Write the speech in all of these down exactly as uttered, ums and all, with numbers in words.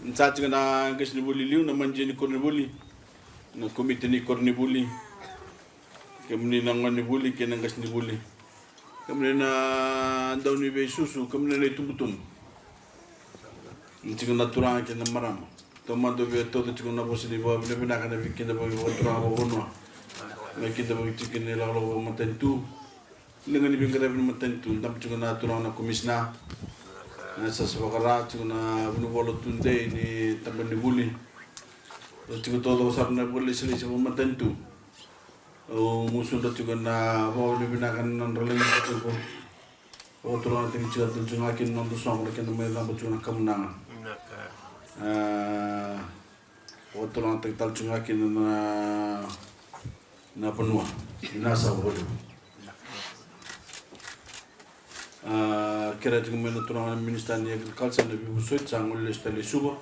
Ni sa tiko na qasenivuli liu, na manager ni koronivuli, na komiti ni koronivuli, kemuni na gonevuli kei na qasenivuli, kemuni na dauniveisusu, kemuni na itubutubu. Ni tiko na turaga kei na marama. Taumada via tauca tiko na vosa ni vakavinavinaka na veikidavaki vakaturaga vakavanua. Na kidavaki tiko ni lakolako vakamatanitu. Liga ni veiqaravi ni matanitu, dabe tiko na turaga na komisina. Na sasa vakara tiko na vunivola tudei ni tabana ni vuli. Tiko taucoko sara na vakalesilesi vakamatanitu. Au gusudra tiko na vakavinavinaka na nodra lagi tiko. Vakaturagataki tiko tale tiko ga kina na noda soqo na kena mai cabo tiko na kamunaga. Vakaturagataki tale tiko ga kina na, na vanua. Vinaka sara vakalevu. Kerea tiko mai na turaga na minisita ni agriculture na veivosoti sa gole lesu tale i Suva.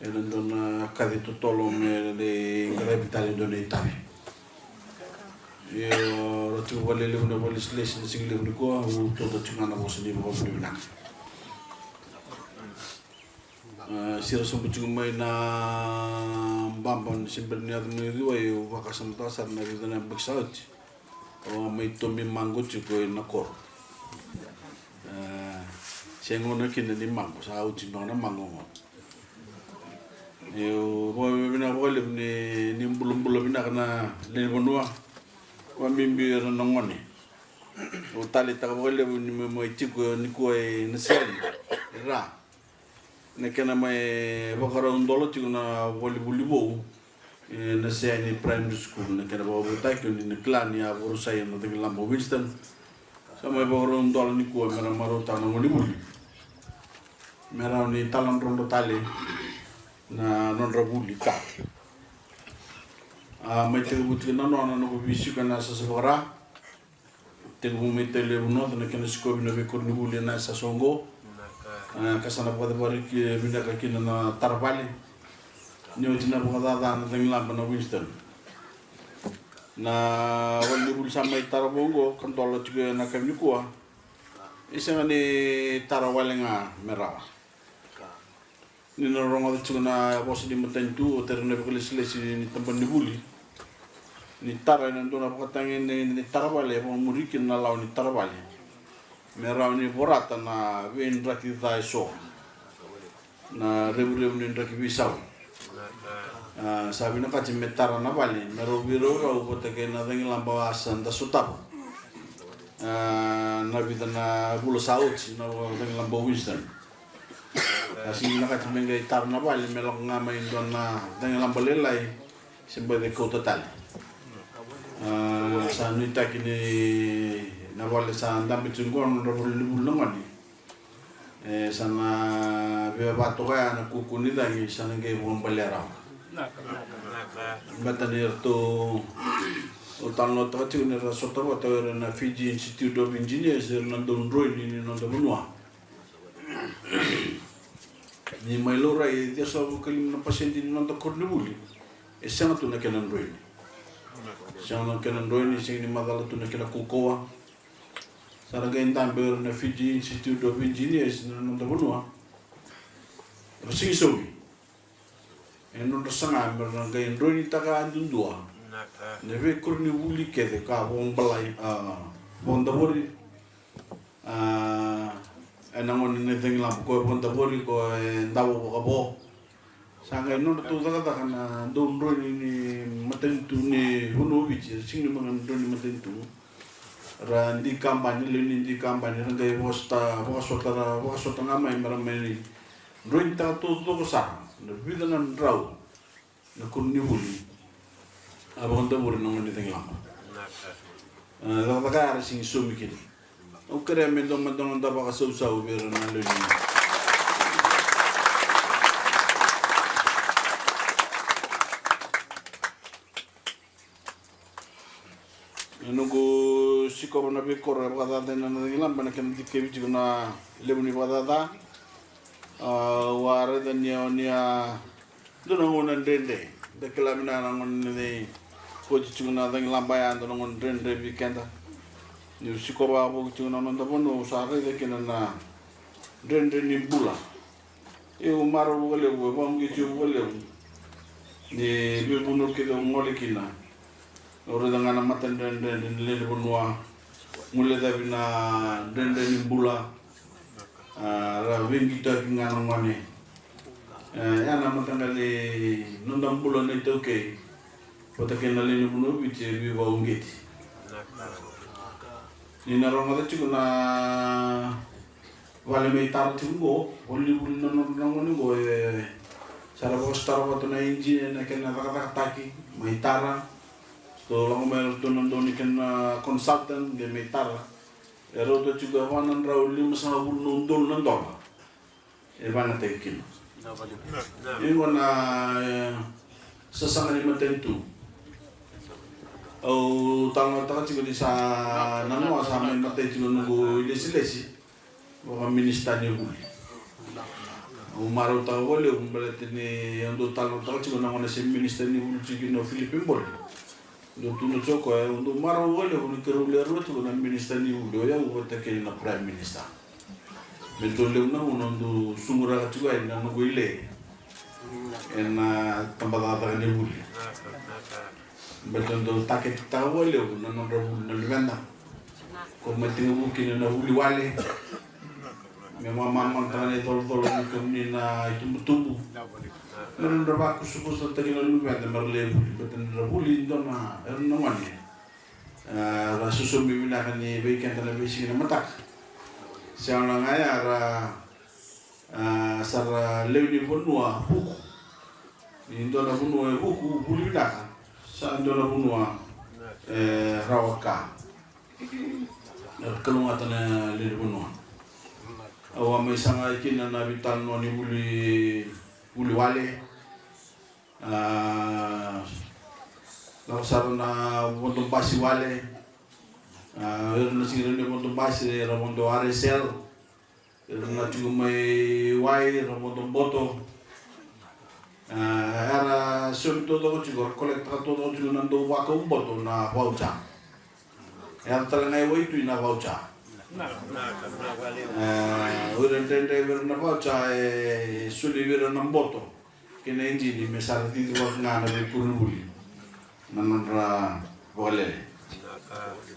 Ena dua na kaci totolo me lai qaravi tale e dua na itavi. Io, rau tiko vakalevu na vakalesilesi na siga levu nikua, au tauca tiko ga na vosa ni vakavinavinaka. Sira sobu tiko mai na baba ni sebele ni yaco mai Ociwai, au vakasamataka sara na vica na yabaki sa oti. Au a mai tomi maqo tiko ena koro. Se gauna kina ni maqo, sa oti beka na maqo qo. Io, vakavinavinaka vakalevu ni, ni bulabula vinaka na lewe ni vanua. Vakabibi ira na gone. Au taleitaka vakalevu ni mai, mai tiko nikua ena siga ni ra. Na kena mai vakarau dola tiko na valevuli vou. E, na Seani Primary School, na kena vakavoutaki, o ni na kila ni a vorosai ena cagilaba o Winston. Sa mai vakarau dola nikua me ra marautaka na gonevuli me rawa ni taladrodro tale na nodra vuli ka. A mai tekivu tiko na nona noqu veisiko ena sasa vakara. Tekivu mai tale e Vunoca na kena sikovi na veikoronivuli ena yasayasa oqo. A, ka sa na vakacavari ki, vinaka kina na tara vale. Ni oti na vakacaca na cagilaba na Winston. Na valenivuli sa mai tara vou oqo ka dola tiko ena yakavi nikua. E sega ni tara wale ga me rawa. Ni na rogoca tiko na vosa ni matanitu, o tera na vakalesilesi ni tabana ni vuli. Ni tara ena dua na vakatagedegede ni tara vale, e vakamuri kina na lawa ni tara vale. Me rawa ni vorata na veidraki ca eso. Na revurevu ni draki veisau. A, sa vinakati me tara na vale, me rau veiraurau vata kei na cagilaba a sa da sotava. A, na vica na vula sa oti, na cagilaba o Winston. A sega ni vinakati me qai tara na vale me lako ga mai dua na cagilaba lailai se baci kauta tale. A, sa nuitaki ni na vale sa dabe tiko qo na nodra valenivuli na gone. E, sa na via vakatoka ya na kuku ni cagi sa na qai vakabalea rawa. Beta ni ratou, au talanoataka tiko ni ra sota vata o ira na Fiji Institute of Engineers, ira na dau droini ni noda vanua. Ni mai laurai e ciwasagavulu ka lima na pasede ni noda koronivuli e sega tu na kena droini. Sega na kena droini, sega ni macala tu na kena kaukauwa. Sa ra qai dabe o ira na Fiji Institute of Engineers na noda vanua. Ra sega ni saumi. E nodra saga me ra na qai droinitaka duadua na veikoronivuli kece ka vakabalai, a, vakadavori. A, ena gauna ni cagilaba ko e vakadavori, ko e davo vakavo. Sa qai nodratou cakacaka na dau droini ni matanitu ni vanua o Viti, era sega ni maka na droini matanitu. Ra di kabani, lewe ni di kabani, ra qai vakasota, vakasota, ra vakasota ga mai me ra mai droinitaka taucoko sara na vica na drau na koronivuli. A vakadavori na gone ni cagilaba. A, cakacaka ya era sega ni saumi kina. Au kerea me dua mada na noda vakasausau vei ira na lewe ni. Na noqu sikova na veikoro e vakacaca ena cagilaba na kena dikevi tiko na levu ni vakacaca. A, au a raica ni a, ni a dua na gauna dredre. Da kila vinaka na gauna ni oti tiko na cagilaba ya, dua na gauna dredre vei keda. Niu sikova vakavuku tiko na noda vanua, au sa raica kina na dredre ni bula. Au marau vakalevu, e vakauqeti au vakalevu ni veivanua kece au gole kina. Au raica ga na matadredredre ni lewe ni vanua, guilecavi na dredre ni bula. A, ra veiqitaki ga na gone. E, ya na mataqali noda bula na iTaukei. Vata kei na lewe ni vanua o Viti e veivakauqeti. Ni na rogoca tiko na vale mai Tara tiko qo, o ni vuli na nodra gone qo, e, sa ra vakasotara vata na ijini ena kena cakacakataki mai Tara. Sa lako mai ratou na dau ni kena consultant qai mai Tara. E rauta tiko e va na drau limasagavulu na udolu na dola. E vakayagataki kina. Ia qo na, e, sasaga ni matanitu. Au talanoataka tiko ni sa nanoa sa mai matai tiko noqu ilesilesi vaka minisita ni vuli. Au marautaka vakalevu baleta ni au dau talanoataka tiko na gauna se minisita ni vuli tiko kina o Filipe Bole. Dau tukuna tiko o koya, au dau marau vakalevu ni keirau lewe rua tiko na minisita ni vuli, o yau vata kei na prime minister. Me dau levu na gauna au dau suguraka tiko yani na noqu ile ena tabacakacaka ni vuli. Baleta au dau taketitaka vakalevu na nodra vuli na luveda. Ko mai tekivu kina na vuli wale. Me mamamana tale na icolacola ni kemuni na itubutubu. Me ra nodra vakusakusataki na luveda me ra lai vuli, baleta ni ra vuli dua na, era na gone. A, ra sosomi vinaka ni vei keda na veisiga na mataka. Sega na ga ya ra, a, sa ra lewe ni vanua vuku. Ni dua na vanua e vuku, vuli vinaka. Sa dua na vanua e rawa ka. Era kalougata na lewe ni vanua. Au a mai saga kina na veitalanoa ni vuli, vuli wale. A, lako sara na vodo basi wale. A, era na sega ni vodo basi, era vodo R S L. Era na tiko mai wai, era vodo boto. A, era saumi taucoko tiko, era kolekitaka taucoko tiko na dau vakau boto na voucher. E yaco tale ga i waitui na voucher. A, o ira dredre vei ira na voucher e soli vei ira na boto kei na ijini me sa ra cicivaki ga na veikoronivuli na nodra vakalele.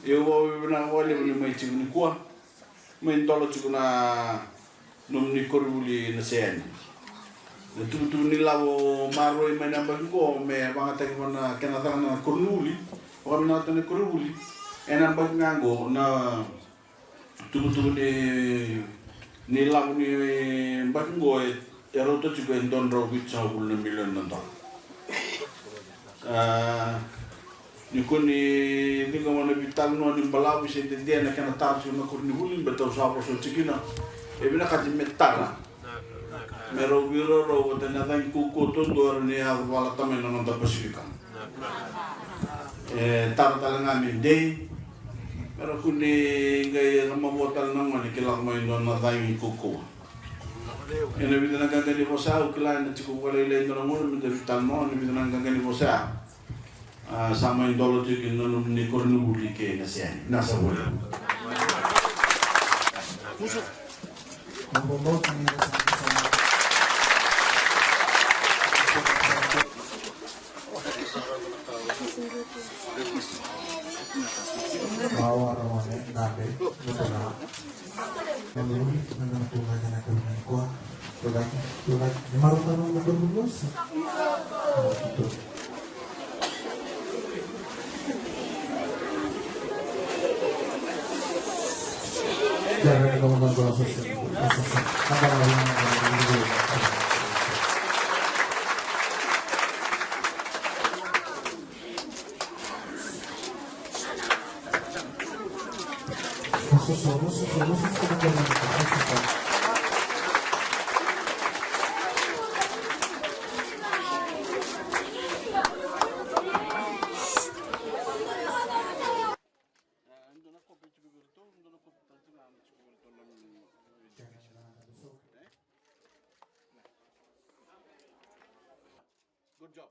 Ia au vakavinavinaka vakalevu ni mai tiko nikua. Mai dola tiko na nomuni koronivuli na Saiani. Na tuvutuvu ni lavo maroroi mai na yabaki qo me vakayagataki vua na kena caka na koronivuli, vakavinakata na koronivuli. Ena yabaki ga qo na tuvutuvu ni, ni lavo ni yabaki qo e, e rauta tiko e dua na drau vitusagavulu na milioni na dola. A, ni ko ni ciqoma na veitalanoa ni balavu se dede na kena tara tiko na koronivuli, baleta au sa vosa tiko kina. E vinakati me tara. Me rau veiraurau vata na cagi kaukauwa taudua era ni yaco vakalata mai na noda Pasifika. E tara tale ga me dei. Me ra kua ni qai ra mavoa tale na gone ke lako mai dua na cagi kaukauwa. Ena vica na qaqa ni vosa au kila ena tiko vakalailai dua na gauna me da veitalanoa, ena vica na qaqa ni vosa. A, sa mai dola tiko kina na nomuni koronivuli kei na Saiani. Na sa voli. Good job.